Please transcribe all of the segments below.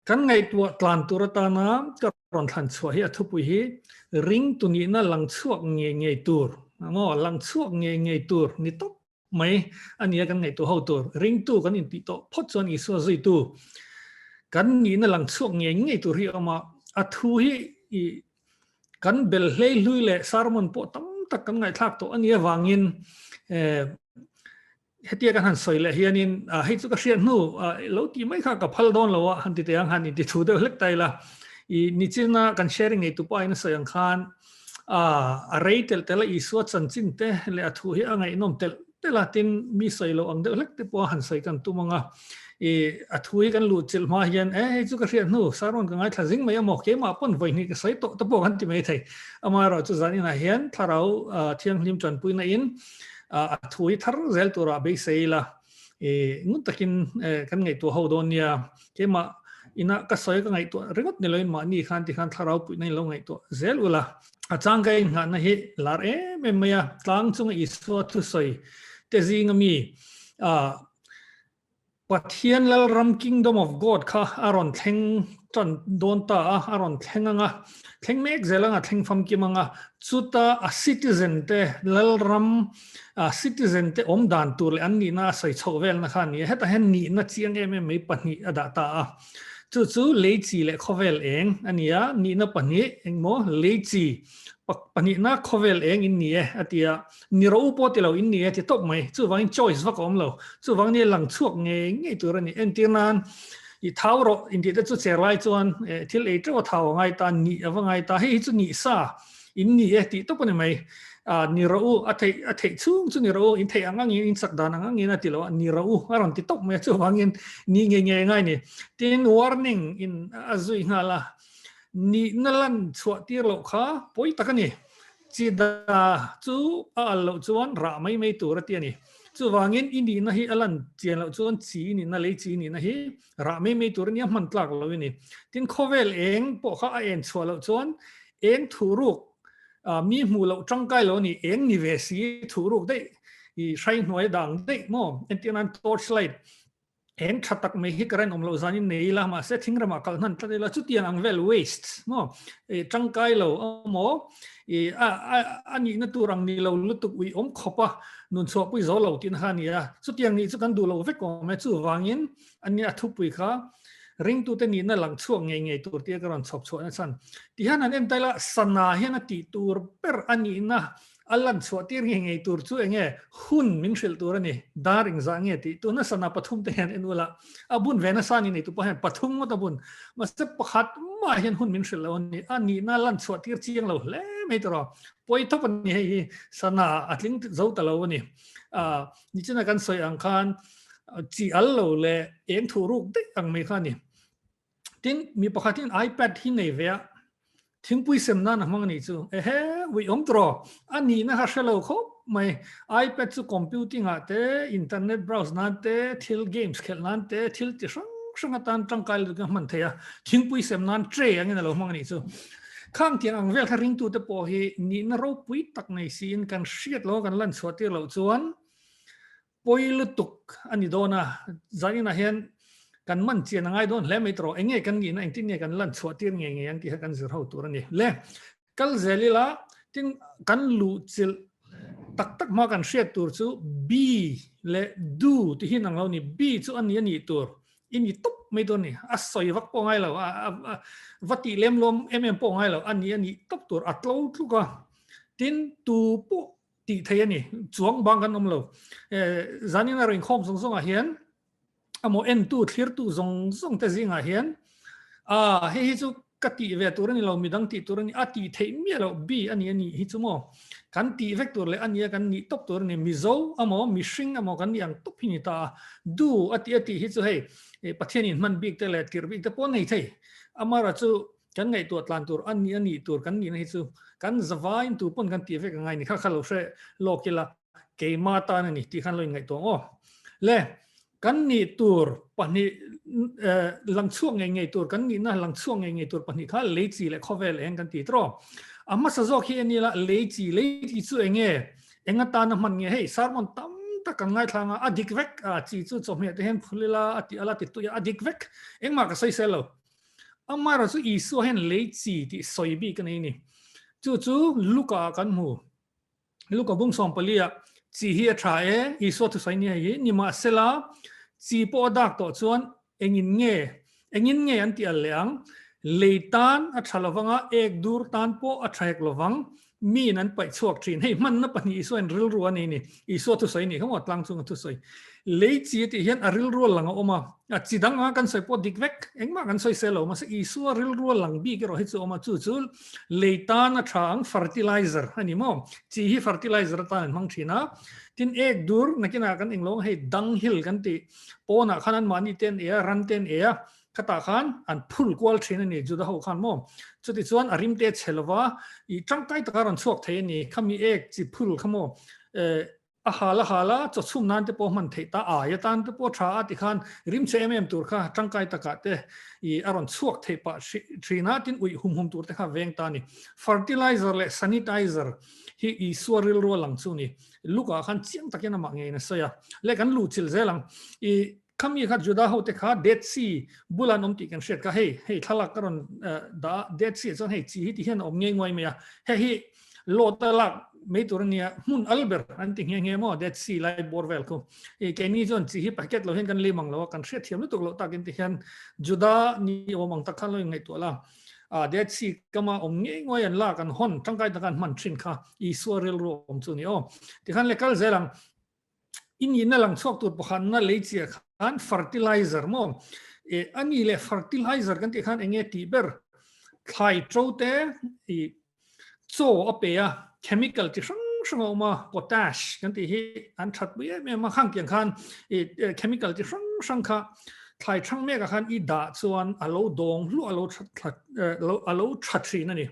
Kan ngaihtuah tlan tur atana ka rawn thlan chhuah hi a thupui hi ringtu nihna lang chhuak ngei ngei tur maw lang chhuak ngei ngei tur ni tawp mai a nia kan ngaihtuah ho tur. Ringtu kan intih tawh phawt chuan Isua zuitu kan nihna lang chhuak ngei ngei tur hi a awm a, a thu hi i kan bel hlei hlui leh sermon pawh tam tak kan ngaihthlak tawh a nih avangin hetia kan han sawi leh hianin hei chu ka hriat hnu lo tih mai kha ka phal dawn lo a han ti teh ang han inti thu deuh hlek ta ila i nichina kan sharing nei tupa in a sawi ang khan a rei telh telh a Isua chanchin te leh a thu hi a ngaihnawm telh telh a tin mi sawi lo ang deuh hlek te pawh a han sawi kan tum ang a i a thu hi kan luh chilh hma hian e hei chu ka hriat hnu sermon ka ngaithla zing mai a maw keimah pawn vawi hnih ka sawi tawh te pawh kan ti mai thei amaherawh chu zaninah hian thlarau thianghlim tanpuina in a thu hi thar zel turah beisei ila i ngun takin kan ngaihtuah ho dawn nia keimah ina ka sawi ka ngaihtuah ringawt ni loin mahni khan ti khan thlarau puihna in lo ngaihtuah zel ula a chang ka inngahna hi lar em em mai a tlang chunga Isua thusawi te zinga mi a Pathian Lalram, Kingdom of God, kha a rawn thleng tan dawn ta a, a rawn thleng ang a, thleng mek zel ang a, thleng famkim ang a, chuta a citizen te Lalram a citizen te awm dan tur leh an nihna a sawi chhoh velna kha a ni a, hetah hian nihna chiang em em mai pahnih a dah ta a, chu chu leichi leh khawvel eng a ni a, nihna pahnih engmaw leichi pahnihna khawvel eng in ni e a ti a. Ni rawh u pawh ti lo in ni e ti tawp mai. Chuvangin choice vak a awm lo. Chuvang nia lang chhuak ngei ngei tur a ni. Entir nan i thau rawh intih te chu cher lai chuan thil ei teuh a thau a ngai ta, nih a va ngai ta. Hei hi chu nih sa in ni e tih tawp a ni mai. Ni rawh u a theih a theih chhung chu ni rawh u in theih ang angin in chak dan ang angin a ti lo a, ni rawh u a rawn ti tawp mai a. Chuvangin ni ngei ngei a ngai ni. Tin warning in a zui nghal a, nihna lan chhuah tir loh kha pawi tak a ni. Chida chu a al loh chuan rah mai mai tur a ti a ni. Chuvangin i nihna hi a lan chian loh chuan chi i nihna, lei chi i nihna hi rah mai mai tur a nia hman tlak lo i ni. Tin, khawvel eng pawh kha a en chhuah loh chuan eng thuruk mi hmuh loh tangkai lo a ni, eng ni ve si thuruk daih i hrai hnuai dang daih maw? Entir nan torch light Eng tha tak mai hi current awm loh zanin nei ila, mahse thingrama kalh hnan tlat ila, chutiang ang vel waste maw i tangkai lo amaw i a a a nihna tur ang ni lo lutuk ui awm khawp a, nun chhuahpui zo lo tihna kha a ni a, chutiang nih chu kan duh lo vek awm e, chuvangin a nia thupui kha ringtute nihna lang chhuak ngei ngei tur tia ka rawn chhawp chhuah nachhan. Tihian han en ta ila, sana hian a tih tur ber a nihna A lan chhuah tir ngei ngei tur chu enge hun min hrilh tur a ni, dar engzah nge tih tuna sana pathum te hian en ula, a bun ve nasa ni neitu pawh hian pathum ngawt a bun, mahse pakhat mah hian hun min hrilh lo a ni, a nihna lan chhuah tir chiang lo hle mai tawh rawh, pawi thawp a ni hei hi sana a tling zo ta lo a ni. Nichina kan sawi ang khan chi al lo leh eng thuh ruk daih ang mai kha a ni. Tin, mi pakhatin iPad hi nei ve a, thingpui sem nan a hmang a nih chu. Ehe, ui awm tawh, a nihna kha hre lo khawp mai. iPad chu computing ah te, internet browse nan te, thil games khelh nan te, thil ti hrang hrang atan tangkai lutuk in a hman thei a, thingpui sem nan tray angin a lo hmang a nih chu. Khang tiang ang vel kha ringtute pawh hi nihna ropui tak nei siin kan hriat lo a kan lan chhuah tir loh chuan Pawi lutuk a ni dawn a, zaninah hian kan man chian a ngai dawn hle mai tawh rawh, eng nge kan nihna engtin nge kan lan chhuah tir ngei ngei ang tih kha kan zir ho tur a ni. Le, kal zel ila, tin kan luh chilh tak tak hma kan hriat tur chu be leh do tih hi nang lo ni, be chu a ni a nih tur, i ni tawp mai dawn a ni, a sawi vak pawh ngai lo, va tih lem lawm em em pawh ngai lo, a ni a nih tawp tur, a tlo tluk a, tin tu pawh tih thei a ni. Chuang bang kan awm lo. Zanin a rinkhawm zawng zawngah hian amaw entu thlirtu zawng zawng te zingah hian a hei hi chu ka tih ve tur a ni lo, midang tih tur a ni, a tih theih miah loh bi a ni a nih hi chu maw kan tih vek tur leh a nia kan nih tawp tur a ni. Mizo amaw mihring amaw kan nih ang tawp hi ni ta a. Du a tih a tih hi chu hei Pathian inhman bik te leh tirh bik te pawh a nei thei. Amara chu Kan ngaihtuah tlan tur a nih a nih tur kan nihna hi chu kan zavaiin tu pawn kan tih vek a ngai ni kha kha lo hre lawk ila keima tan a ni tih khan lo inngaihtuah ang aw. Le kan nih tur pahnih lang chhuak ngei ngei tur kan nihna lang chhuak ngei ngei tur pahnih kha lei chi leh khawvel eng kan ti tawh. A hmasa zawk hi en ila lei chi lei chi chu eng nge eng atana hman nge hei sermon tam tak kan ngaithlang a a dik vek a chi chu chawhmeh te hian phul ila a ti ala ti tui a a dik vek engmah ka sawisel lo. Amaherawh chu Isua hian lei chi tih sawi bik a nei a ni. Chu chu Luka ah kan hmu. Luka bung 14 ah chi hi a tha e, Isua thusawi nia hi, nimahsela chi pawh a dak tawh chuan engin nge, engin nge an tih al leh ang? Lei tan a tha lovang a, ek dur tan pawh a tha hek lovang, miin an paih chhuak thin. Hei hmanna pahnih Isua in rilru a nei ni. Isua thusawi nih kha maw tlang chunga thusawi. Lei chi a tih hian a rilru a lang a awm a. A chi dang anga kan sawi pawh dik vek. Engmah kan sawi sel lo. Mahse Isua rilru a lang bik erawh hi chu a awm a. Chu chu lei tan a tha ang fertilizer a ni maw. Chi hi fertilizer atan an hmang thin a. Tin ek dur nakinah kan englo ang hei dunghill kan tih pawnah khan anmahni te an ei a, ran te an ei a. Khatah khan an phul kual thin a ni, Juda ho khan maw? Chutichuan a rimte a chhe lova, i tangkai taka rawn chhuak thei a ni. Khami ek chi phul kha maw, eh, a hal a hal a, chaw chhum nan te pawh hman theih ta, ai atan te pawh tha a ti khan rimchhe em em tur kha tangkai takah te i a rawn chhuak theih pah thin a, tin uih hum hum tur te kha veng ta a ni. Fertilizer leh sanitizer hi Isua rilru a lang chu a ni. Luka khan chiang takin amah ngeiin a sawi a. Le kan luhchilh zel ang. I Khami kha Juda hote kha Dead Sea bula an awm tih kan hriat kha, hei, hei thlalak ka rawn dah a, Dead Sea ah chuan hei chi hi ti hian a awm ngei nguai mai a, hei hi Lot-a lak mai tur a nia, hmun al ber an ti nghe nghe maw Dead Sea lai bawr vel khu. I keini chuan chi hi packet lo hian kan lim ang lo a, kan hriat thiam lutuk loh takin ti hian Juda ni awm ang tak khan lo inngaihtuah la, a Dead Sea kama awm ngei nguai an lak an hawn tangkai taka an hman thin kha Isua rilru awm chu a ni aw. Tikhan le kal zel ang. I nihna lang chhuak tur pakhatna lei chiah khan fertilizer maw? E, a ni leh fertilizer kan tih khan eng nge tih ber? Thlai to te i chaw a pe a, chemical chi hrang hrang a awm a, potash kan tih hi an that pui em em a, khang tiang khan i chemical chi hrang hrang kha thlai thang mekah khan i dah chuan a lo dawng hluah a lo that a lo tha thin a ni.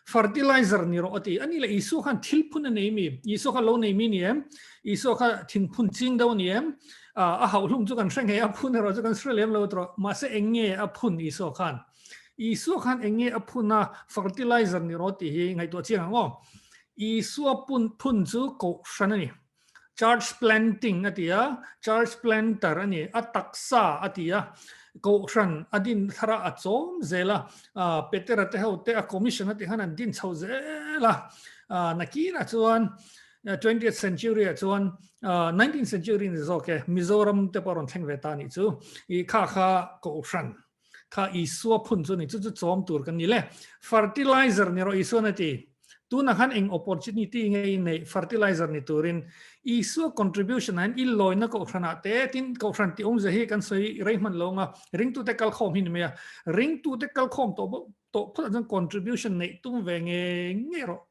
Fertilizer ni rawh a ti. A ni le Isua khan thil phun a nei mi? Isua kha lo nei mi ni em? Isua kha thing phun ching deuh a ni em? A hauh hlum chu kan hre ngei a, phun erawh chu kan hre lem lo tawh. Mahse eng nge a phun Isua khan? Isua khan eng nge a phun a fertilizer ni rawh tih hi ngaihtuah chiang ang aw. Isua pun phun chu kohhran a ni. Church planting a ti a, church planter a ni, a taksa a ti a, kohhran a din thar a, a chawm zel a, Petera te ho te a commission a tih khan an din chho zel a, nakinah chuan twentieth century ah chuan nineteenth century ni zawk e, Mizoram te pawh a rawn thleng ve ta a nih chu, i kha kha kohhran kha Isua phun chu a ni, chu chu chawm tur kan ni le. Fertilizer ni rawh Isuan a ti. Tunah khan eng opportunity nge i neih fertilizer ni turin Isua contribution ah hian i lawina kohhranah te tin kohhran tih awmzia hi kan sawi rei hman lo anga ringtute kalkhawm hi ni mai a, ringtute kalkhawm tawh tawh phawtah chuan contribution neih tum ve ngei ngei rawh.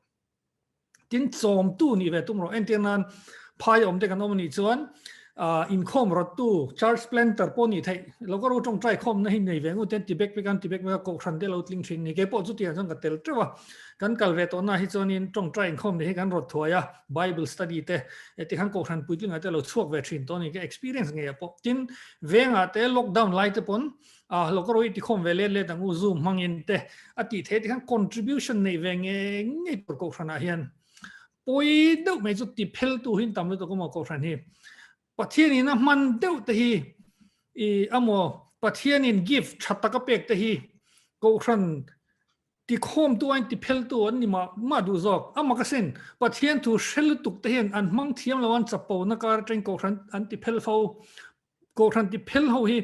Tin chawmtu nih ve tum rawh. Entir nan phai awm te kan awm anih chuan inkhawm rawttu church planter pawh nih theih lo ka ro tawngtai khawmna hi nei ve ngut ten ti bek bek an ti bek bek a kohhran te lo tling thin ni. Keipawh chutiang chuan ka tel teuh a. Kan kal ve tawhna hi chuanin tawngtai inkhawm ni hi kan rawt thuai a, Bible study te tikhan kohhran puitlingah te lo chhuak ve thin tawh a ni. Ka experience ngeiah pawh. Tin vengah te lockdown lai te pawn A lo ka ro i tikhawm ve let let ang u Zoom hmangin te a tih theih tikhan contribution nei ve nge ngei tur kohhranah hian pawi deuh mai chu ti phel tu hin tam lutuk emaw kohhran hi Pathianin a hman deuh te hi i amaw Pathianin gift tha taka pek te hi kohhran Tikhawmtu aiin tipheltu an ni mah mah duh zawk. A mak asin, Pathian thu hre lutuk te hian an hmang thiam lo an chapona kar atangin Kohhran an tiphel fo. Kohhran tiphel ho hi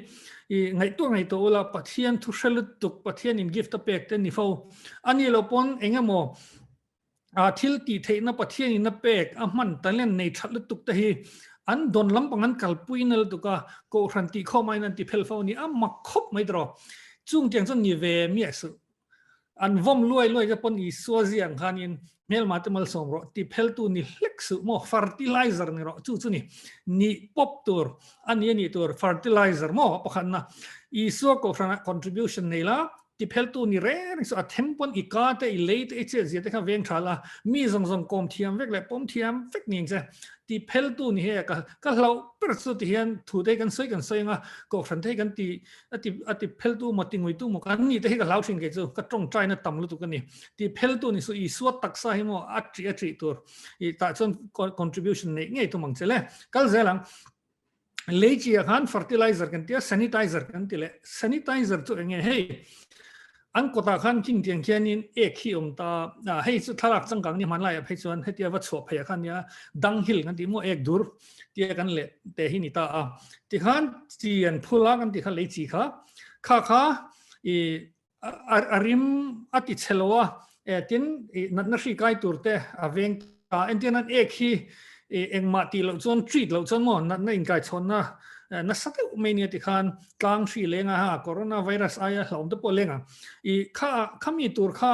i ngaihtuah ngaihtuah ula Pathian thu hre lutuk, Pathian in gift a pek te ni fo. A nih loh pawn eng emaw a thil tih theihna Pathian in a pek a hman talent nei that lutuk te hi an dawn lampang an kalpui na lutuk a, Kohhran tihkhawm aiin an tiphel fo a ni. A mak khawp mai tawh. Chung tiang chuan ni ve miah suh. An vawm luai luai te pawn Isua zia ang khanin hmelma te malsawm rawh, tipheltu ni hlek suh maw, fertilizer ni rawh, chu chu ni, ni pawp tur a ni a nih tur, fertilizer maw a pakhatna. Isua Kohhranah contribution nei la, tipheltu ni reng reng suh, a them pawn i ka te, i lei te, i chet zia te kha veng tha la, mi zawng zawng kawm thiam vek leh pawm thiam vek ni ang che. Tipheltu ni hei ka ka hlauh ber chu ti hian thu te hi kan sawi kan sawi ang a, Kohhran te hi kan ti A ti a ti pheltu maw ti nguitu maw kan ni te hi ka hlau thin kei chu ka tawngtaina tam lutuk a ni. Ti pheltu ni su Isua taksa hi maw a ṭih a ṭih tur i tah chuan contribution neih ngei tum ang che le. Kal zel ang. Lei chi ah khan fertilizer kan ti a, sanitizer kan ti leh. Sanitizer chu eng nge hei? An kawtah khan king tiang khianin ek hi awm ta a, hei chu thlalak changkang ni hmanlaiah phei chuan hetia va chhuah pheiah khan nia dunghill kan tih maw ek dur tia kan leh te hi ni ta a. Tikhan chi an phul a kan tih kha lei chi kha kha kha i a rim a ti chhe lo a, tin natna hri kai tur te a veng ta. Entir nan ek hi engmah tih loh chuan treat loh chuan maw natna inkaichhawnna nasa deuh mai nia tikhan tlang hri leng a ha corona virus aia hlauhawm te pawh leng ang. I kha khami tur kha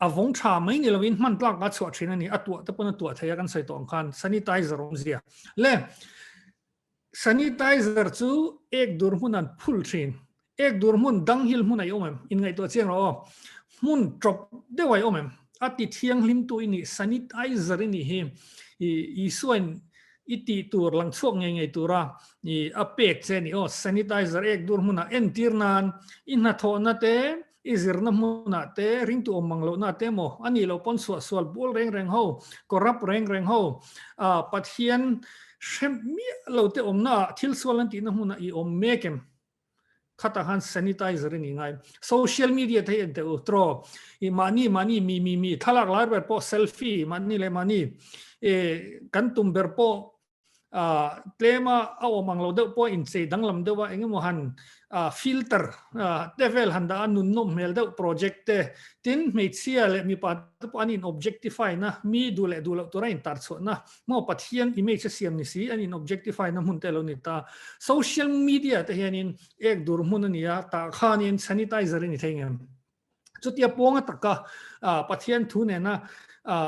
a vawng tha mai ni lovin hman tlak a chhuah thin a ni a tuah te pawn a tuah thei a kan sawi tawh ang khan sanitizer awmzia le Sanitizer chu ek dur hmun an phul thin. Ek dur hmun dunghill hmun a i awm em? Inngaihtuah chiang rawh aw. Hmun tawp deuh a i awm em? A ti thianghlimtu i nih, sanitizer i nih hi i Isuain i tih tur lang chhuak ngei ngei tura i a pek che a ni aw. Sanitizer ek dur hmunah entir nan i hnathawhna te I zirna hmunah te, ringtu awm mang lohna te emaw, a nih loh pawn suahsual bual reng reng ho, corrupt reng reng ho, Pathian hre miah lo te awmna ah thil sual an tihna hmunah i awm mek em? Khatah khan sanitizer i nih ngai. Social media te hi en teh u, tro, i mahni mahni mi mi mi thlalak lai ber pawh selfie mahni leh mahni kan tum ber pawh tlema a awm ang lo deuh pawh inchei danglam deuh a engemaw han filter te vel han dah a nun nawm hmel deuh project te tin hmeichhia leh mipa te pawh an in objectify na mi duh leh duh loh tura in tar chhuah na maw Pathian image a siam ni si an in objectify na hmun te lo ni ta social media te hianin ek dur hmun a ni a tah khanin sanitizer i ni thei ngem. Chutia pawnga taka Pathian thu nena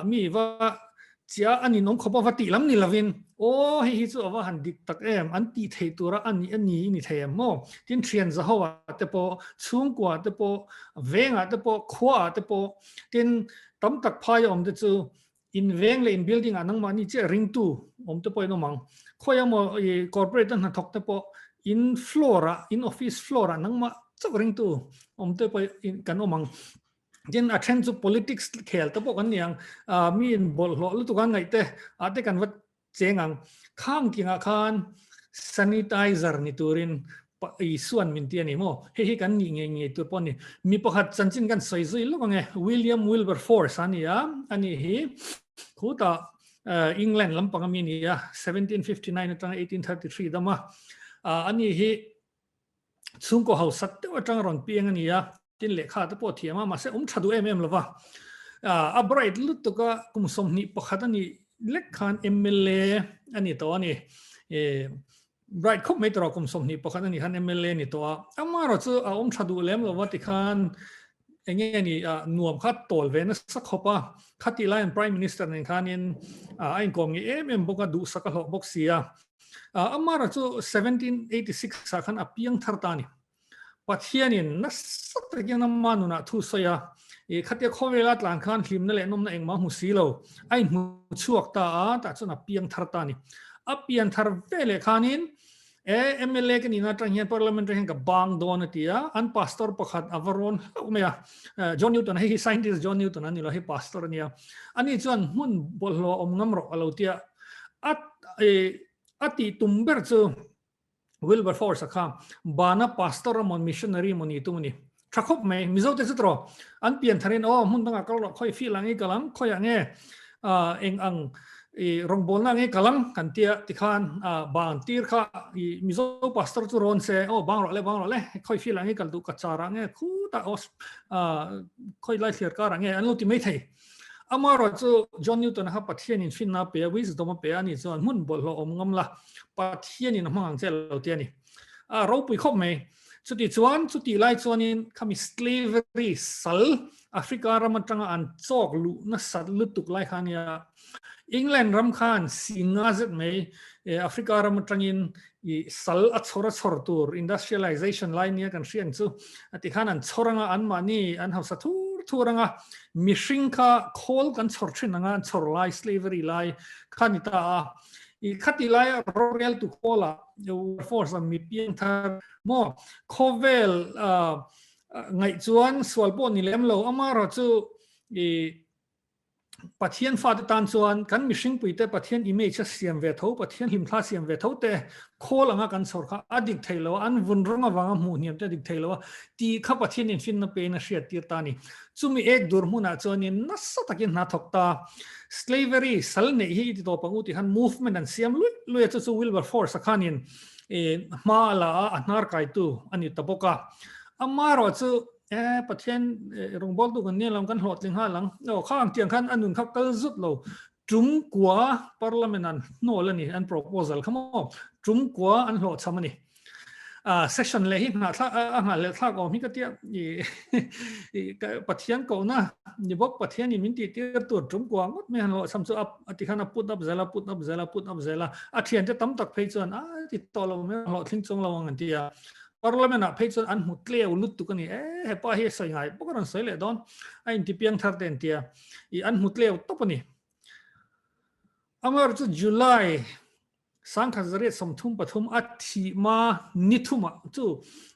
mi va chia a ninawm khawp a va tih lam ni lovin aw hei hi chu a va han dik tak em an tih theih tura a ni a ni i ni thei em maw? Tin thian zahoah te pawh chhungkuaah te pawh vengah te pawh khuaah te pawh tin tam tak phai a awm te chu In veng leh in building ah nangmahni chiah ringtu awm te pawh in awm ang. Khawi emaw i corporate a hnathawk te pawh in floor ah, in office floor ah nangmah chauh ringtu awm te pawh in kan awm ang. Tin a then chu politics khel te pawh kan ni ang. Mi in bawlhhlawh lutuk a ngaih te ah te kan va cheng ang. Khang kingah khan sanitizer ni turin Isuan min ti a ni maw? Hei hi kan nih ngei ngei tur pawh a ni. Mi pakhat chanchin kan sawi zui lawk ang e. William Wilberforce a ni a, a ni hi khutah England lampang ami a ni a, 1759 atanga 1833 dam a. A ni hi chhungkaw hausak deuh atanga rawn piang a ni a, tin lehkha te pawh a thiam a, mahse awm tha duh em em lo va. A bright lutuk a, kum 21 a nih lek khan mla a ni tawh a ni. Bright khawp mai tawh kum 21 a nih khan mla a ni tawh a, amaherawh chu a awm tha duh lem lo va tikhan eng nge ni nuam kha tawl ve nasa khawp a, khatih laiin Prime Minister nen khanin a inkawm ngei em em bawk a, duhsak a hlawh bawk si a. Amaherawh chu 1786 ah khan a piang thar ta a ni. Pathianin nasa takin ama nunah thu sawi a, i khatia khawvela tlan khan hlimna leh nawmna engmah hmu si lo, a inhmu chhuak ta a, tah chuan a piang thar ta a ni. A pian thar ve leh khanin, e, mla ka nihna atang hian parliament atang hian ka bang dawn a ti a, an pastor pakhat a va rawn hlauh mai a, John Newton, hei hi scientist John Newton a ni lo, hei pastor a nia, ani chuan hmun bawlhhlawh a awm ngam rawh a lo ti a, a, a tih tum ber chu, Wilberforce a kha bana pastor a maw missionary maw ni tum a ni. Tha khawp mai, Mizo te chu tawh an pian tharin aw hmun dangah kal rawh khawi field ang i kal ang, khawiah nge eng ang i rawngbawlna nge kal ang kan tia tikhan bang tir kha i Mizo pastor chu rawn se aw bang rawh le bang rawh le khawi field ang i kal duh ka char ah nge khutah aw khawi lai thliar kar ah nge an lo ti mai thei. Amaherawh chu John Newton a kha Pathianin finna a pe a, wisdom a pe a, ani chuan hmun bawlhhlawh awm ngam la, Pathianin a hmang ang che lo ti a ni. A ropui khawp mai. Chuti chuan, chutih lai chuanin khami slavery sal Africa ram atanga an chawk luh nasat lutuk lai kha ania. England ram khan si nga zet mai Africa ram atangin i sal a chhawr a chhawr tur industrialization lai nia kan hriat ang chu a ti khan an chhawr anga anmahni an hausa thur thur anga mihring kha khawl kan chhawr thin anga an chhawr lai slavery lai kha ni ta a i khati lai rorel tu khawla force a mi piang thar maw khawvel ngaih chuan sual pawh ni lem lo amaherawh chu i. Pathian fate tan chuan kan mihringpuite Pathian image a siam ve tho, Pathian hlimthla siam ve tho te khawl anga kan chhawr kha a dik thei lo a, an vun rawng avanga hmuh hniam te a dik thei lo a tih kha Pathian infinna pein a hriat tir ta a ni. Chumi ek dur hmunah chuanin nasa takin hna thawk ta. Slavery, sal neih hi i ti tawp ang u tih khan movement an siam luih luih a, chu chu Wilberforce-a khanin hma a la a, a hnar kaitu a ni ta bawk a. Amaherawhchu E, Pathian rawngbawltu kan nia lo, kan hlawhtling nghal ang. Aw, kha ang tiang khan a nun kha kal zut lo. Tum kua parliament an hnawl a ni, an proposal kha maw. Tum kua an hlawhchham a ni. Uh, session leh hi nghah thlak a nghah leh thlak awm hi ka tia i Pathian kohna ni bawk Pathian in min tih tir tur tum kua ngawt mai han hlawhchham chu a ti khan a put up zel a put up zel a put up zel a a thiante tam tak phei chuan a ti tawh lo mai hlawhtling chuang lo ang an ti a Parliament ah phei chuan an hmu tleu lutuk a ni. E, hepa hi a sawi ngai bawk a rawn sawi leh dawn. A inti piang thar te an tia. I an hmu tleu tawp a ni. Amar chu July 1933 a thih ma ni thumah chu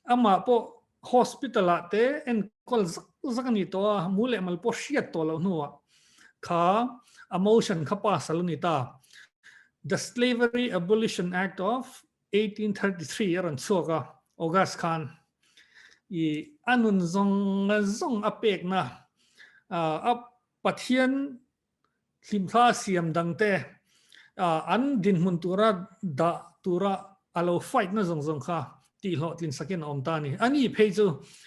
amah pawh hospital ah te enkawl zak zak a ni tawh a, mu leh mal pawh hriat tawh loh hnuah kha a motion kha pass a lo ni ta. The Slavery Abolition Act of 1833 a rawn chhuak a, August khan i a nun zawng zawng a pekna a Pathian hlimthla siam dangte an dinhmun tura dah tura a lo fight na zawng zawng kha tihhlawhtlin sakin a awm ta a ni. A ni phei chu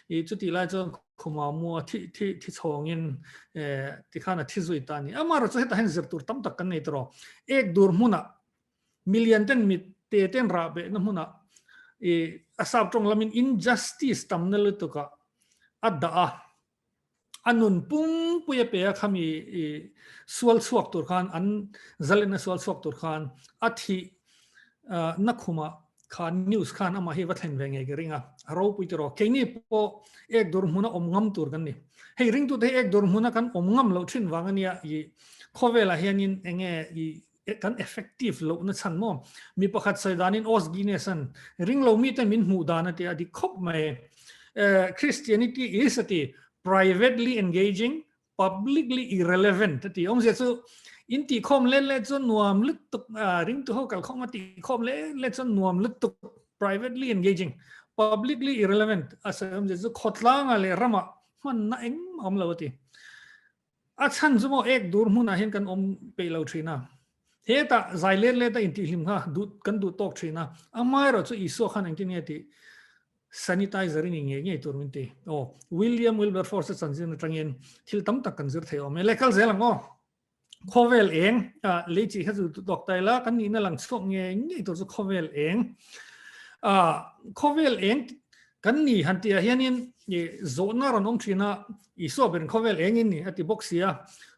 i chutih lai chuan khuma mua thi thi thi chhawngin tikhan a thi zui ta a ni. Amaherawhchu hetah hian zir tur tam tak kan nei tawh. Ek dur hmunah Milian ten mit te ten rah behna hmunah i a sap tawng lamin injustice tamna lutukah a dah a, a nun pumpuia pe a khami i sual chhuak tur khan an zalenna sual chhuak tur khan a thih na khumah khan news khan amah hi va thlen ve ngei ka ring a, a ropui tiraw. Keini pawh ek dur hmuna awm ngam tur kan ni. Hei ringtute hi ek dur hmuna kan awm ngam loh thin vang ania i khawvelah hianin enge i kan effective lohna chhan maw? Mi pakhat sawi danin Os Guinness-an ring lo mite min hmuh dan a ti a dik khawp mai. Christianity is a ti privately engaging, publicly irrelevant a ti. Awmzia chu in tihkhawm let let chuan nuam lutuk, ringtu ho kalkhawm a tihkhawm let let chuan nuam lutuk, privately engaging, publicly irrelevant a sawi awmzia chu khawtlangah leh ramah hmanna engmah a awm lo a ti. A chhan chu maw ek dur hmunah hian kan awm peih lo thin a. Hetah zai let let a intihhlim kha duh kan duh tawk thin a. Amaherawh chu Isua khan engtin nge tih sanitizer in i ngei ngei tur min ti. Aw, William Wilberforce a chanchin atangin thil tam tak kan zir thei awm e. Le kal zel ang aw. Khawvel eng, lei chi kha chu tawk ta ila kan nihna lang chhuak ngei ngei tur chu khawvel eng. Khawvel eng kan ni han tihah hianin zawhna rawn awm thin a, Isua berin khawvel eng in ni a ti bawk si a,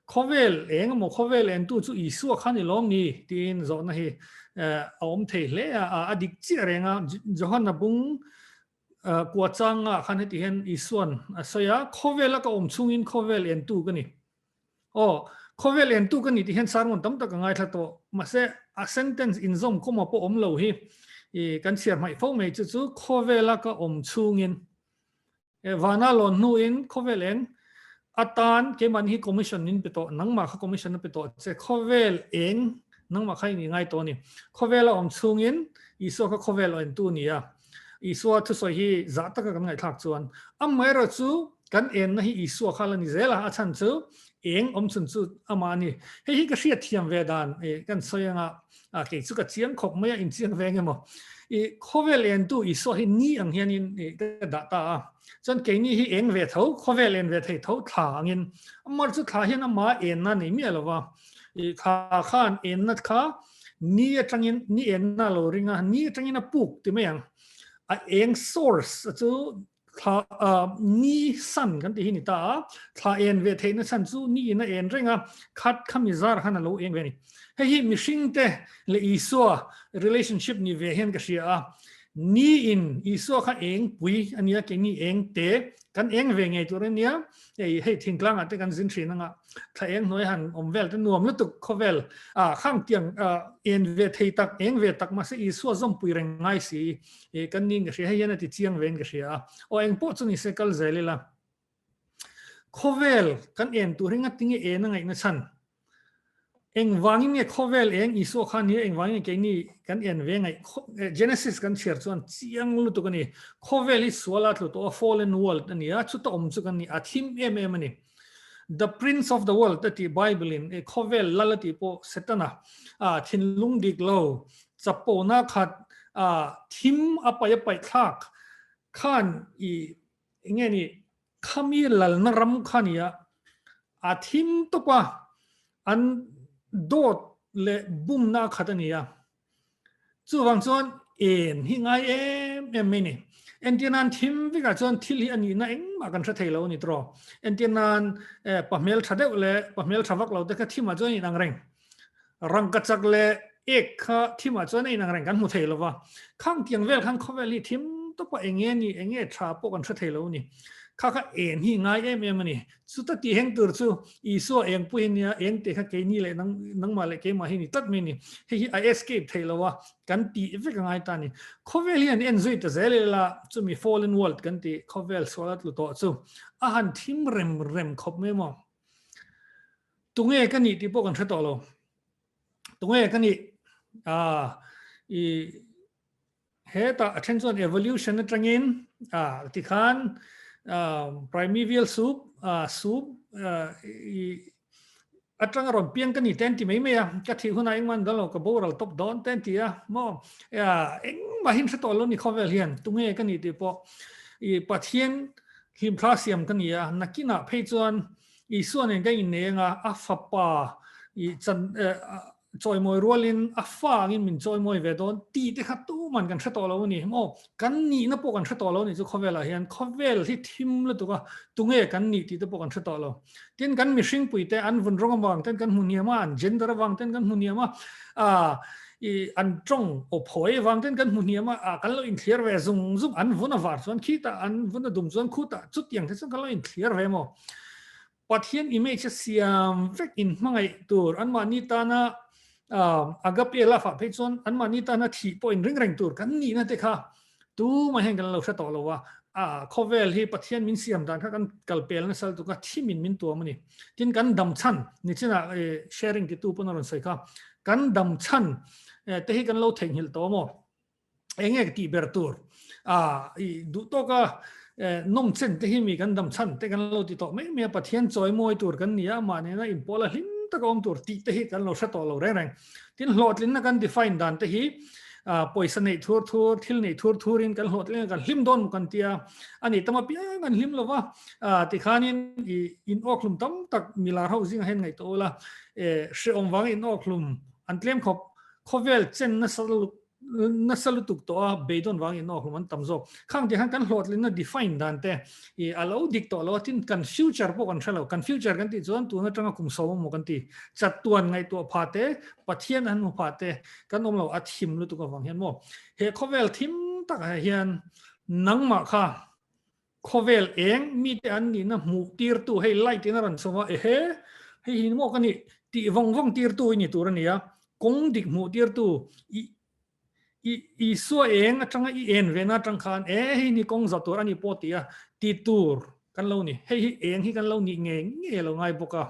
khawvel eng emaw khawvel entu chu Isua kha ni lawm ni tiin zawhna hi a awm thei hle a, a dik chiah reng a, Johana bung kua changa khan heti hian Isuan a sawi a, khawvela ka awm chhungin khawvel entu ka ni. Aw, khawvel entu ka ni tih hian sermon tam tak ka ngaithla tawh, mahse a sentence inzawm kawma pawh awm lo hi kan chhiar hmaih fo mai chu chu khawvela ka awm chhungin E vana lawn hnuin khawvel eng atan keimahni hi commission min pe tawh, nangmah kha commission a pe tawh che, khawvel eng nangmah kha in i ngai tawh a ni. Khawvel a awm chhungin Isua kha khawvel aw entu a ni a, Isua thusawi hi zah taka kan ngaihthlak chuan amaherawh chu kan enna hi Isua kha la ni zel a, a chhan chu eng awm chhun chu amah a ni. Hei hi ka hriatthiam ve dan kan sawi anga A kei chu ka chiang khawp mai a, in chiang ve eng emaw. I khawvel entu Isua hi ni ang hianin i ka dah ta a. Chuan keini hi eng ve tho, khawvel en ve thei tho thla angin. Amar chu thla hian ama enna nei miah lo va. I thla khan enna kha ni atangin, ni enna lo ring a, ni atangin a puk ti mai ang. A eng source a chu Thla ni san kan tih hi ni ta a, thla en ve theihna chhan chu ni in a en reng a, khat khami zar khan a lo eng ve a ni. Hei hi mihring te leh Isua relationship ni ve hian ka hria a, ni in Isua kha eng pui a nia, keini eng te kan eng ve ngei tur a nia, hei hei thingtlangah te kan zin thin anga thla eng hnuai han awm vel te nuam lutuk khawvel a khang tiang en ve thei tak eng ve tak mahse Isua zawmpui reng ngai si. E kan ning ka hria hei hian a ti chiang vein ka hria a aw eng pawh chu ni se kal zel ila khawvel kan en tur hi ngatinge en a ngaihna chhan. Engvangin nge khawvel eng Isua kha nia engvangin nge keini kan en ve ngaih Genesis kan chhiar chuan chiang lutuk a ni. Khawvel hi sual a tlu tawh a, fallen world a ni a, chuta awm chu kan ni, a thim em em a ni. The prince of the world a tih Bible in khawvel lal a tih pawh Setana thinlung dik lo chapona khat thim a paih a paih thlak khan i enge ni Khami lalna ram kha nia a thim tawp a, an dawt leh bumna a khat a ni a. Chuvang chuan en hi ngai em em mai ni. Entir nan thim vekah chuan thil hi a nihna engmah kan hre thei lo a ni tawh. Entir nan pa hmel tha deuh leh pa hmel tha vak lo te kha thimah chuan a inang reng. Rangkachak leh ek kha thimah chuan a inang reng kan hmu thei lo va. Khang tiang vel khan khawvel hi thim tawpa eng nge ni, eng nge tha pawh kan hre thei lo a ni. Kha kha en hi ngai em em a ni. Chuta tih heng tur chu Isua eng pawh hi nia, eng tih kha keini leh nang, nangmah leh keimah hi ni tlat mai a ni. Hei hi a escape thei lo a, kan tih vek a ngai ta a ni. Khawvel hi an en zui ta zel ila, chumi fallen world kan tih khawvel sual a tlu tawh chu a han thim rem rem khawp mai maw. Tunge ka nih tih pawh kan hre tawh lo. Tunge ka nih? Ah, i hetah a then chuan evolution atangin ah tikhan ah primeval soup ah soup ah i atanga rawn piang ka ni te an ti mai mai a, ka thih hunah engmah an dal lo, ka boral tawp dawn te an ti a maw? Engmahin hre tawh lo ni khawvel hian tunge ka nih tih pawh i Pathian hlimthla siam ka ni a, nakinah phei chuan Isua nen kan innei anga a fapa i chan chawimawi rualin a fa angin min chawimawi ve dawn tih te kha tuman kan hre tawh lo a ni maw? Kan nihna pawh kan hre tawh lo a ni chu khawvelah hian khawvel hi thim lutuk a, tunge kan nih tih te pawh kan hre tawh lo. Tin kan mihring puite an vun rawng avang ten kan hmu hniam a, an gender avang ten kan hmu hniam a, i an tawng aw phawi avang ten kan hmu hniam a, kan lo inthliar ve zung zung, an vun a var chuan khitah, an vun a dum chuan khutah, chutiang te chuan kan lo inthliar ve maw? Pathian image a siam vek in hmangaih tur anmahni tana agape love ah phei chuan anmahni tana thih pawh in ring reng tur kan nihna te kha tumah hian kan lo hre tawh lo a, khawvel hi Pathian min siam dan kha kan kal pel nasa lutuk a, thim in min tuam a ni. Tin kan dam chhan nichinah sharing titu pawn a rawn sawi kha, kan dam chhan te hi kan lo theihnghilh tawh maw? Eng nge ka tih ber tur? A i duh tawk a nawm chen te hi mi kan dam chhan te kan lo ti tawh mai mai a, Pathian chawi mawi tur kan ni a, amah nena inpawl a hlim taka awm tur tih te hi kan lo hre tawh lo reng reng. Tin, hlawhtlinna kan define dan te hi pawisa neih thur thur, thil neih thur thurin kan hlawhtling a, kan hlim dawn maw kan tia, a nih tam apiang kan hlim lo va, tikhanin i inawkhlum tam tak milar ho zingah hian ngaihtuah ula, hrehawm vanga inawkhlum an tlem khawp, khawvel chen nasa nasa lutuk tawh a, beidawn vangin in awkhlum an tam zawk. Khang tih khan kan hlawhtlinna define dan te i a lo dik tawh lo a, tin kan future pawh kan hre lo. Kan future kan tih chuan tun atanga kum sawm emaw kan ti. Chatuan ngaihtuah pha te, Pathian an hmu pha te kan awm lo, a thim lutuk avang hian maw. He khawvel thim takah hian nangmah kha khawvel eng mite an nihna hmuh tirtu hei light in a rawn chhawm a, ehe hei hi maw ka nih tih vawng vawng tirtu i ni tur a ni a, kawng dik hmuh tirtu i i Isua eng atanga i en vena atang khan e hei ni kawng za tur a ni pawh tih a ti tur kan lo ni, hei hi eng hi kan lo nih ngei ngei lo ngai bawk a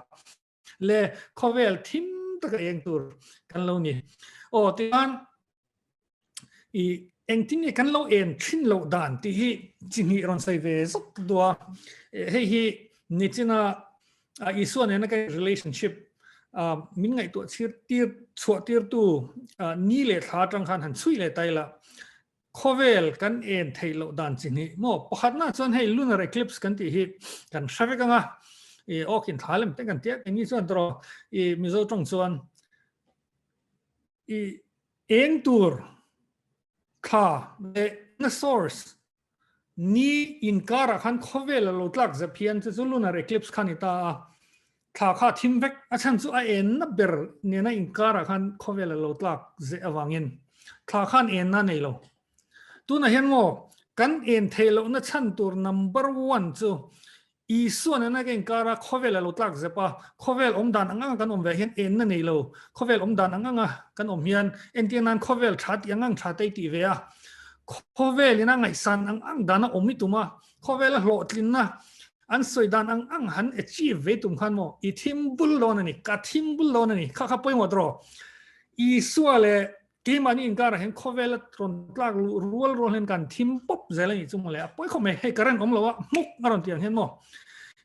le khawvel thim taka eng tur kan lo ni. Aw tichuan I engtin nge kan lo en thin loh dan tih hi chi hnih rawn sawi ve zawk duh a. Hei hi nichina Isua nena kan relationship min ngaihtuah chhir tir chhuah tirtu ni leh thla atang khan han chhui leh ta ila khawvel kan en theih loh dan chi hnih maw pakhatna chuan hei lunar eclipse kan tih hi kan hre vek anga i awkin thla lem te kan tia keini chuan tawh i Mizo tawng chuan I eng tur thla leh na source ni inkarah khan khawvel a lo tlak zep hian chu chu lunar eclipse kha ni ta a, thla kha a thim vek. A chhan chu a enna ber nena inkarah khan khawvel a lo tlak zeh avangin thla khan enna a nei lo. Tunah hian maw kan en theih lohna chhan tur number one chu Isua nena ka inkar a, khawvel a lo tlak zep a, khawvel awm dan ang anga kan awm ve hian enna nei lo, khawvel awm dan ang anga kan awm hian entir nan khawvel tha tih ang ang tha te i tih ve a, khawvel ina ngaihsan ang ang dana awm i tum a, khawvela hlawhtlinna. An sawi dan ang ang han achieve ve tum khan maw i thim bul dawn a ni, ka thim bul dawn a ni. Kha kha pawimawh tawh. Isua leh keimahni inkarah hian khawvela rawn tlak luh rual rual hian kan thim pawp zel a nih chu mawle. A pawi khawp mai, hei current awm lo a, hmuk a rawn tih ang hian maw.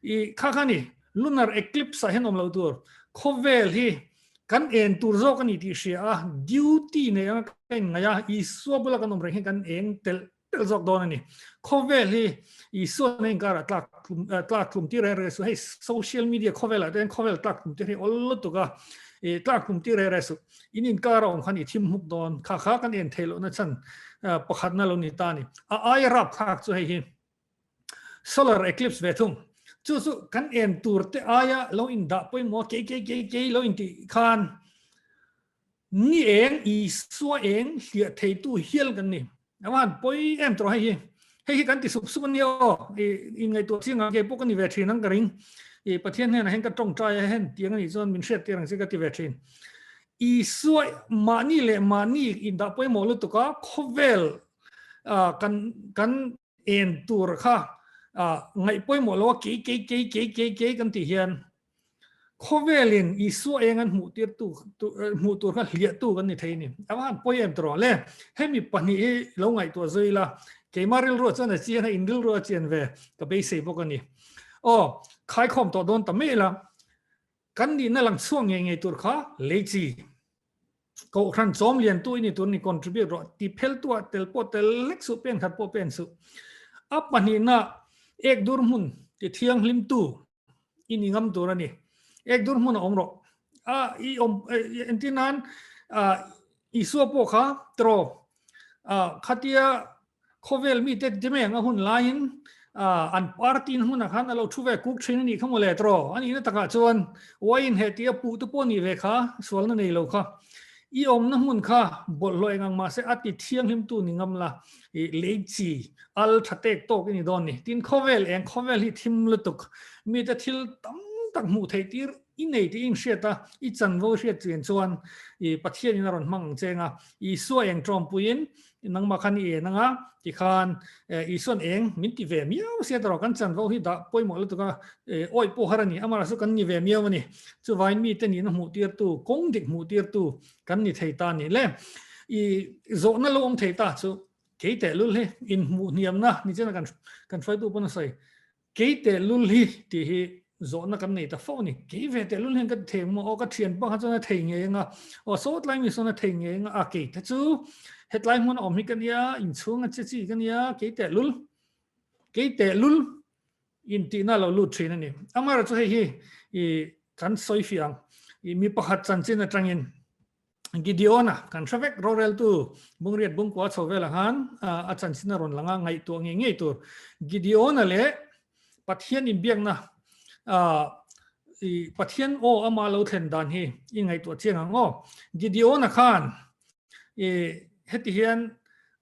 I kha kha ni, lunar eclipse ah hian awm lo tur. Khawvel hi kan en tur zawk a ni tih hria a, duty nei anga ka inngaih a, Isua bula kan awm reng hian kan eng telh telh zawk dawn a ni. Khawvel hi Isua na inkarah tlak tlum tlak tlum tir reng reng suh. Hei social media khawvelah te hian khawvel tlak tlum tir hi awl lutuk a, ih tlak tlum tir reng reng suh. In inkar a awm khan i thim hmuk dawn. Kha kha kan en theih lohna chhan pakhatna lo ni ta a ni. A aia rapthlak chu hei hi solar eclipse ve thung. Chu chu kan en tur te aia lo indah pawimawh kei kei kei kei lo intih khan Ni eng, Isua eng hliah theitu hial kan ni. A va han pawi em tawh hei hi. Hei hi kan ti sup sup a nia aw. I inngaihtuah chiang ang kei pawh ka ni ve thin ang ka ring. I Pathian hnenah hian ka tawngtai a hen tiang a nih chuan min hriat tir ang che ka ti ve thin. Isua mahni leh mahni indah pawimawh lutuk a, khawvel kan kan en tur kha ngaih pawimawh lo a kei kei kei kei kei kei kan tih hian Khawvelin Isua eng an hmuh tirtu hmuh tur kha hliahtu kan ni thei a ni. A va han pawi em tawh le. Hemi pahnih hi lo ngaihtuah zui ila, keimah rilruah chuan a chian a, in rilruah a chian ve ka beisei bawk a ni. Aw, khaikhawm tawh dawn ta mai ila, kan nihna lang chhuak ngei ngei tur kha lei chi. Kohhran chawm liantu i ni tur ni contribute rawh ti pheltu ah tel pawh tel lek suh pen khat pawh pen suh. A pahnihna ek dur hmun ti thianghlim tu i ni ngam tur a ni. Ek dur hmun a awm rawh. A i awm entir nan Isua pawh kha tiraw khatia Khawvel mite Demeng a hun laiin an party na hmunah khan a lo thu ve kuk thin a nih kha mawle tawh. A nihna takah chuan uaiin he tia puh te pawh nih ve kha sualna nei lo kha. I awmna hmun kha bawlhhlawh eng ang mahse a ti thianghlimtu ni ngam la i lei chi al tha tek tawk i ni dawn ni. Tin khawvel eng khawvel hi thim lutuk mite thil tam tak hmuh theih tir i nei tih i inhriat a, i chanvo i hriat chian chuan i Pathianin a rawn hmang ang cheng a, Isua eng tawmpuiin nangmah khan i en anga tikhan Isua'n eng min ti ve miau sia tawh kan chanvo hi dah pawimawh lutuk a, awih pawh har a ni, amaherawhchu chu kan ni ve miau a ni. Chuvain mite nihna hmuh tirtu, kawng dik hmuh tirtu kan ni thei ta a ni le. I zawhna lo awm thei ta chu kei tehlul hi inhmuh hniamna ni chian a kan hruaitu pawn a sawi. Kei tehlul hi tih hi zawhna kan nei ta fo a ni. Kei ve tehlul hian ka ti thei ang maw? Aw ka thian pawh kha chuan a thei ngei ang a, aw sawtlai mi sawn a thei ngei ang a, a kei te chu hetlai hmun a awm hi ka nia, inchhung a che chi ka nia, kei tehlul, kei tehlul intihna a lo lut thin a ni. Amaherawhchu hei hi i kan sawi fiah ang, i mi pakhat chanchin atangin Gideon-a kan hre vek roreltu Bungriat Bungkua chho velah khan a chanchin a rawn lang a, ngaihtuah ngei ngei tur. Gideon-a leh Pathian inbiakna i Pathian aw ama lo thlen dan hi i ngaihtuah chiang ang aw. Gideon-a khan i heti hian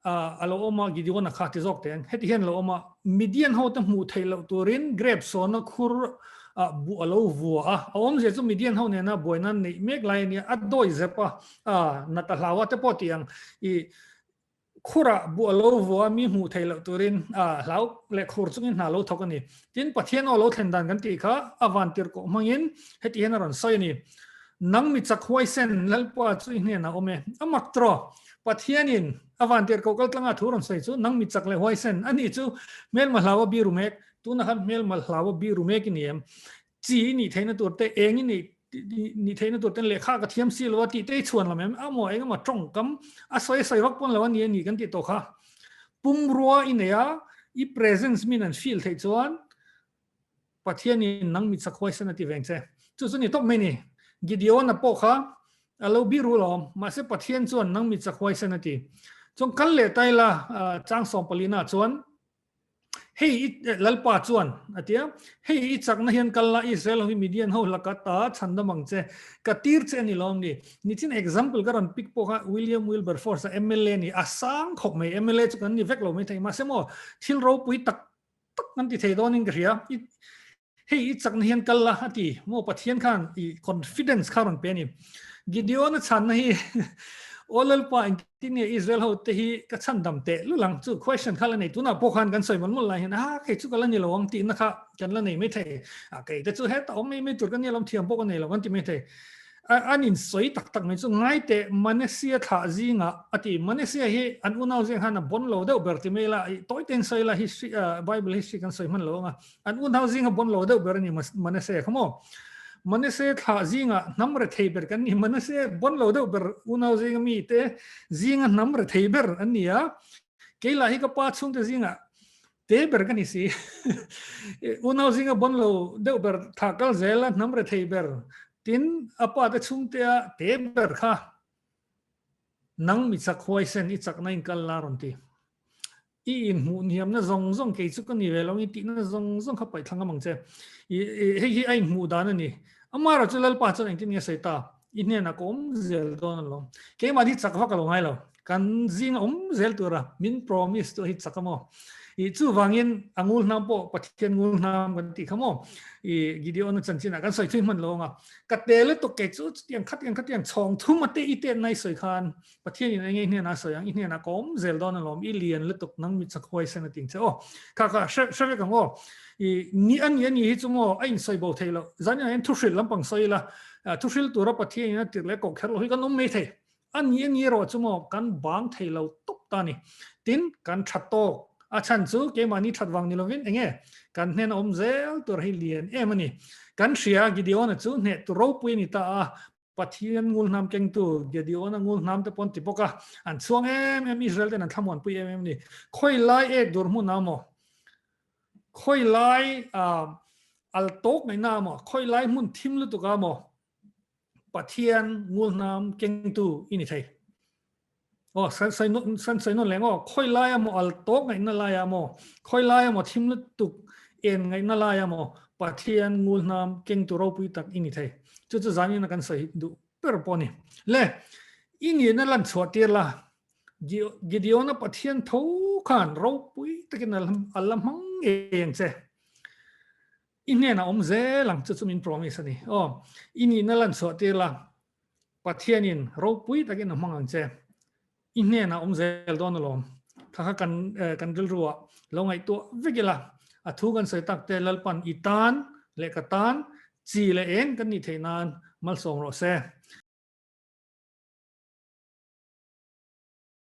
a lo awm a, Gideon-a kha ti zawk teh ang, heti hian a lo awm a, Midian hote hmuh theih loh turin grape sawna khur ah buh a lo vua a, a awmzia chu Midian ho nena buaina neih mek lai a nia, a dawi zep a, nat a hlau a te pawh tih ang, i khurah buh a lo vua a, mi hmuh theih loh turin hlau leh khur chungin hna a lo thawk a ni. Tin, Pathian aw lo thlen dan kan tih kha a vantirhkoh hmangin heti hian a rawn sawi a ni. Nang mi chak huaisen Lalpa chu i hnenah awm e. A mak tawh. Pathianin a vantirhkoh kal tlanga thu rawn sawi chu nang mi chak leh huaisen a nih chu hmelma hlau a biru mek. Tunah khan hmelma hlau a biru mek i ni em? Chi i nih theihna tur te, eng i nih nih theihna tur ten lehkha ka thiam si lo a tih te i chhuan lam em? A maw engemaw tawngkam a sawi a sawi vak pawn lo a ni a ni kan tih tawh kha. Pumrua i nei a, i presence min an feel theih chuan Pathianin nang mi chak huaisen a ti veng che. Chu chu ni tawp mai ni. Gideon-a pawh kha a lo bi rul awm, mahse Pathian chuan nang mi chak huaisen a ti. Chuan kal leh ta ila chang sawm palina chuan hei i Lalpa chuan a ti a, hei i chakna hian kal la Israel ho hi Midian ho laka ta chhandam ang che, ka tir che a ni lawm ni. Nichin example ka rawn pick pawh kha William Wilberforce a mla ni, a sang khawp mai, mla chu kan ni vek lo maithei, mahse maw thil ropui tak tak kan ti thei dawnin ka hria. Hei i chakna hian kal la a ti. Maw Pathian khan i confidence kha rawn pe a ni. Gideon a chhanna hi Aw Lalpa engtin nge Israel ho te hi ka chhandam teh lul ang chu question kha la nei tunah pawh khan kan sawi mawlh mawlh lai hian a kei chu ka la ni lo ang tihna kha kan la nei mai thei a kei te chu heta awm mai mai tur ka nia lawm thiam pawh ka nei lo kan ti mai thei an in sawi tak tak mai chu ngai teh Manesia thlah zingah a ti Manesia hi an unau zing khan a bon lo deuh ber ti mai la tawi ten sawi la history Bible history kan sawi hman lo anga An unau zinga bon lo deuh ber a ni Manasseh kha maw? Manasseh thlah zinga hnam rethei ber kan ni. Manasseh bon lo deuh ber unau zinga mite zinga hnam rethei ber an ni a. Kei lah hi ka pa chhungte zinga te ber ka ni si. Unau zinga bon lo deuh ber thlah kal zel a hnam rethei ber tin a pa te chhungtea te ber kha nang mi chak huaisen i chakna in kal la rawn ti. I inhmuh hniamna zawng zawng kei chu ka ni ve lo i tihna zawng zawng kha paih thlang ang che. I hei hi a inhmuh dan a ni. Amara chu Lalpa chuan engtin nge sawi ta? I hnenah ka awm zel dawn alawm. Keimah hi chak vak a lo ngai lo. Kan zinga awm zel tura min promise tu hi chak a maw? I chuvangin a ngul hnam pawh Pathian ngul hnam kan tih kha maw? I Gideon-a chanchinah kan sawi thui hman lo ang a. Ka te lutuk kei chu chutiang khatiang khatiang chhawng thum a te i tet nai sawi khan Pathian in enge i hnenah a sawi ang, i hnenah ka awm zel dawn alawm, i lian lutuk nang mi chak huaisen a ting che aw. Kha kha hre hre vek ang aw. I ni a ni a ni hi chu maw a insawi bo thei lo. Zanin ah hian thuhrilh lampang sawi ila, thuhrilh tura Pathian in a tirh leh koh kher lo hi kan awm mai thei. A ni a ni erawh chu maw kan bang thei lo tawp ta ni. Tin, kan tha tawk. A chhan chu keimahni that vang ni lovin enge kan hnena awm zel tur hi lian em a ni. Kan hria Gideon-a chu hneh tu ropui a ni ta a, Pathian ngul hnam kengtu Gedeon-a ngul hnam te pawh an ti bawk a, an chhuang em em, Israel ten an thlamuanpui em em a ni. Khawi lai ek dur hmun a maw? Khawi lai al tawk ngaihna a maw? Khawi lai hmun thim lutuk a maw? Pathian ngul hnam kengtu i ni thei. Aw, san sawi nawn leng aw, khawi lai a maw al tawk ngaihna lai a maw, khawi lai a maw thim lutuk en ngaihna lai a maw, Pathian ngul hnam kengtu ropui tak i ni thei. Chu chu zanin a kan sawi duh ber pawh a ni. Le, i nihna lan chhuah tir la, Gideon-a Pathian tho khan ropui takin a la hmang ngei ang che. I hnenah awm zel ang, chu chu min promise a ni. Aw, i nihna lan chhuah tir la, Pathianin ropui takin a hmang ang che. I hnenah awm zel dawn alawm. Kha kha kan kan rilruah lo ngaihtuah vek ila, a thu kan sawi tak te Lalpan i tan leh ka tan chi leh eng kan nih theih nan malsawm rawh se.